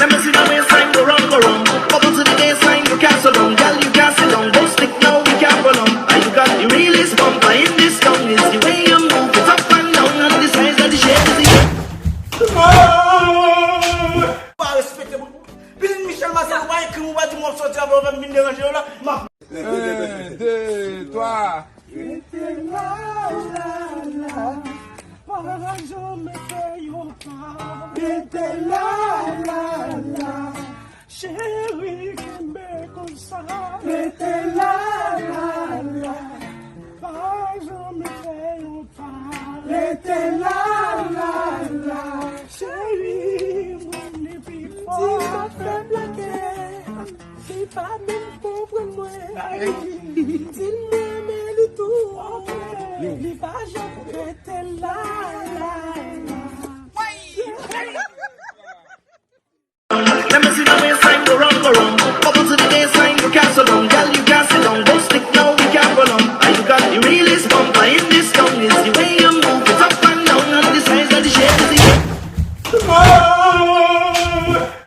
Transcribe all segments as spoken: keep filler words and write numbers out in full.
Never see the waistline go round, go round. Bubble to the baseline, you can't slow down. Girl, you can't sit down. Don't stick now, we can't run on. And you got the realest bumper in this town. It's the way you move it up and down and the size of the shape is the. Pa respekte moun. Pitit Michel Marcel, ou pa ekri m, ou pa di m w ap sòti avè w, fè m vin deranje w la. M ap Un, deux, trois. Rete la, la, la, pa janm fè yon pa. Rete la, la, la, cheri, kenbe konsa. Rete la, la, la, pa janm fè yon pa. Rete la, la, la, cheri, moun li pi fò. Di m ap fè plake. Li pa menm konprann mwen. Di l mwen renmen li tou. Li pa janm rete la, la, la. Let me see the waistline go round, go round. Bubble to the baseline, you can't slow down. Girl, you can't sit down. Don't stick now, we can't run on. And you got the realest bumper in this town. It's the way you move it up and down and the size of the shape is the.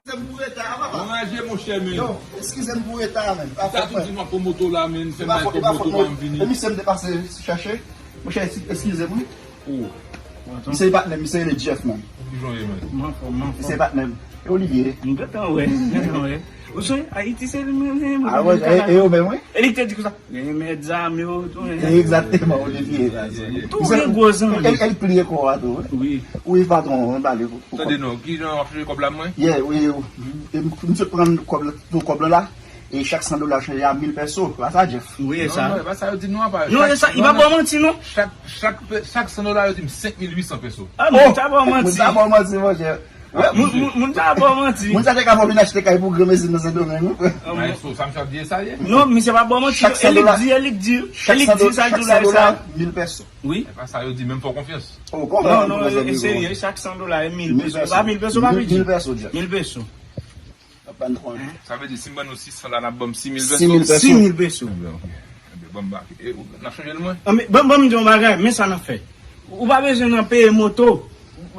Eskize m pou reta, papa. Mwen raje, monchè, men. Yo, eskize m pou reta, men. Sa tou di m ap pran moto la, men. Se pa fòt, se pa fòt mwen. E misye m te pase chèche. Monchè, eskize m, wi. Misye e patnè m, misye rele Jeff, man. Ki jan w ye, man? M anfòm, m anfòm. Misye e patnè m. E Olivier? M gentan wè, m gentan wè. Ou sonje, Ayiti se li menm, menm. Ah, wè, e, e yo menm, wi. E li ki te di konsa. Gen mèt zam yo, tou, hein. Egzakteman, Olivier. Tou gen gwo zanmi. El, el pliye kò a tou, wi. Wi. Wi, patwon, mwen pale pou, pou kòb. Tande non, ki jan w ap chanje kòb la, mwen? Yeah, wi, wi. E m, m sot pran kòb la, tou kòb la la, e chak san dola chanje a mil pèso. Pa sa, Jeff? Wi, e sa. Non, non, e pa sa yo di nou, apa. Non, e sa, li pa ba w manti, non. Chak, chak, chak san dola, yo di m senk mil uit san pèso. Ah, moun sa ba w manti. Moun sa ba w manti, monchè. Moun, moun, moun sa ba w manti. Moun sa te ka fè w vin achte kay pou granmesi nan Sendomeng, wi, frè. Maestro, sa misye ap di e sa ye? Non, misye pa ba w manti. Chak san dola, e li k di, e li k di, chak san dola, sa l di w la, e sa. Mil pèso. Wi. E pa sa yo di, menm fè w konfyans. Oh, kòman? Non, non, e serye, chak san dola, e mil pèso. Mil pèso. Pa mil pèso, pa piti. Mil pèso, Jeff. Mil pèso. Sa vle di, si m ban nou sis san la, n ap ban m sis mil pèso? Sis mil pèso. Sis mil pèso. Ebyen, ok. Ebyen, ban m bak. E, n ap chanje l, mwen? Ban m, ban m di yon bagay, men sa n ap fè. Ou pa bezwen nan peye moto.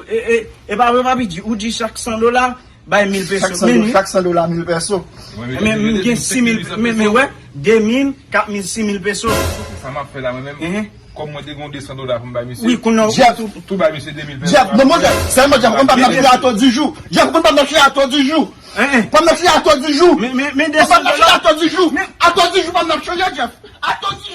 E, e, e pa vre, pa piti. Ou di chak san dola, bay mil pèso. Chak san dola, mil pèso. Men, men, m gen sis mil, men, men, wè, de mil, kat mil, sis mil pèso. Sa m ap fè la, mwen menm? Kòm mwen te gen de san dola pou m bay misye. Wi, kounye a, Jeff, tou, tou bay misye de mil pèso. Jeff, non, monchè, sèlman, Jeff, ou konn pa m ap chanje ato di jou. Jeff, ou konn pa m ap chanje ato di jou. Hein, hein. Pa m ap chanje ato di jou. Men, men, men de san dola. Pa m ap chanje ato di jou. Men ato di jou pa m ap chanje, Jeff. Ato di